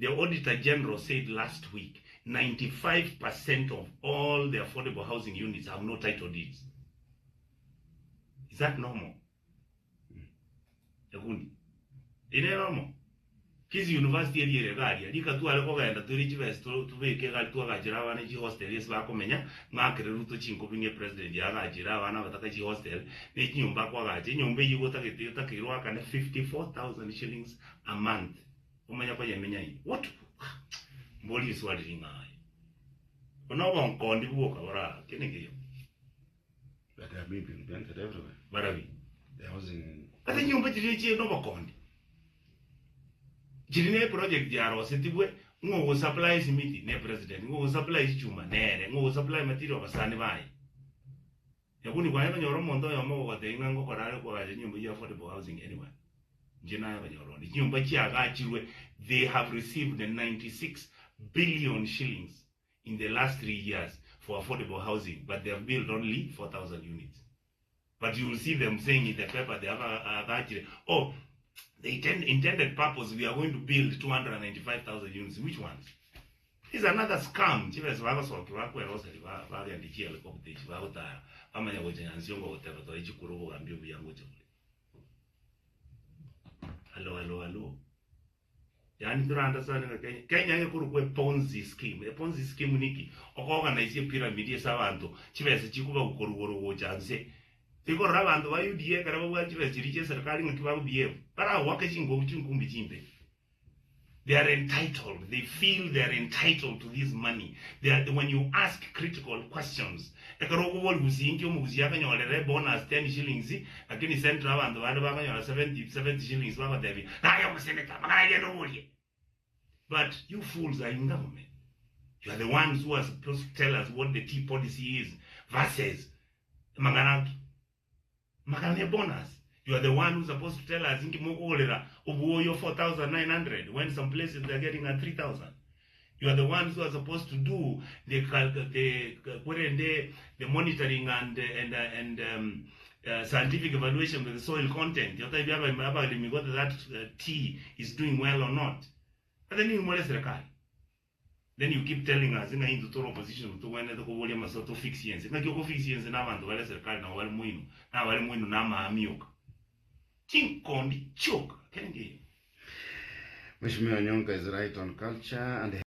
The Auditor General said last week 95 percent of all the affordable housing units have no title deeds. Is that normal? Nyakundi. Ere normal? Kisii University eria ere iga aria, rika tware kogenda toire chibesa to tobeke egari twagachere abana chihostel ase bakomenya, ng'akere Ruto chinkobi ng'e president agachere abana abataka chihostel, ne chinyomba akoagacha, enyomba eyio igo otagete otakeirwe oakane 54,000 shillings a month omanye koyemenya ime. What mbori riswali ring'aye. Obo nobonkondi bwoka bore aa, ekio nekeyo. But they are being implemented everywhere. Barabi. The housing. Ase chinyomba chiria chie nobokondi. Chiri ne project yarosetigwe ng'o ogosupply esimiti ne president, ng'o ogosupply chichuma nere, ng'o ogosupply material abasani baye. Nyakundi kwaye konyora omonto oyomo ogogotebia ng'a ngokora are koagacha chinyomba chia affordable housing anywhere. Inche naye konyora onde. Chinyomba chiagachirwe they have received 96 billion shillings in the last 3 years for affordable housing but they have built only 4000 units but you will see them saying in the paper they have agachire oh the intended purpose we are going to build 295,000 units which ones is another scam chibesa bagosokia bakweroseri bagenda chihelicopter echi bagotara bamanya gocha nyansiongo goteba toe chikura obogambi obuya ngocha bore Hallo hallo hallo Yaani tore understand ng'a Kenya, Kenya ekorokwa e Ponzi scheme. E Ponzi scheme niki? Okoorganize epyramid ase abanto, chibesa chikobagwa korwa igoro gocha nse. Tikorora abanto ba UDA ekero babwate chibesa chiria chia eserikari ng'aki bago behave. Baragoake chinkobi chinkumbi chimbe. They are entitled, they feel they are entitled to this money. They are, when you ask critical questions, ekero okoboria gusii inki omogusii akonyorera ebonus 10 shillings, lakini central abanto bande bakonyora 70, 70 shillings bagotebia, naye omosenator, amang'ana ayio genda oborie. But you fools are in government. You are the ones who are supposed to tell us what the tea policy is versus amang'ana aki. Amang'ana ne bonus. You are the one who supposed to tell us inki mokogorera obwoyo 4900 when some places they are getting at 3000. You are the ones who are supposed to do the the kwerende the monitoring and and and um, uh, scientific evaluation of the soil content. Yotaibia abalimi whether that uh, tea is doing well or not. But then more serikali. Then you keep telling us ng'a intwe tore opposition togwenerete koboria amasoa to fix ense. Ng'aki oko fix ense na abanto bare serikali nabo bare moino, na abare moino na amaamioka. Chinkondi chioka kere nkeyo. Mheshimiwa Onyonka is right on culture and.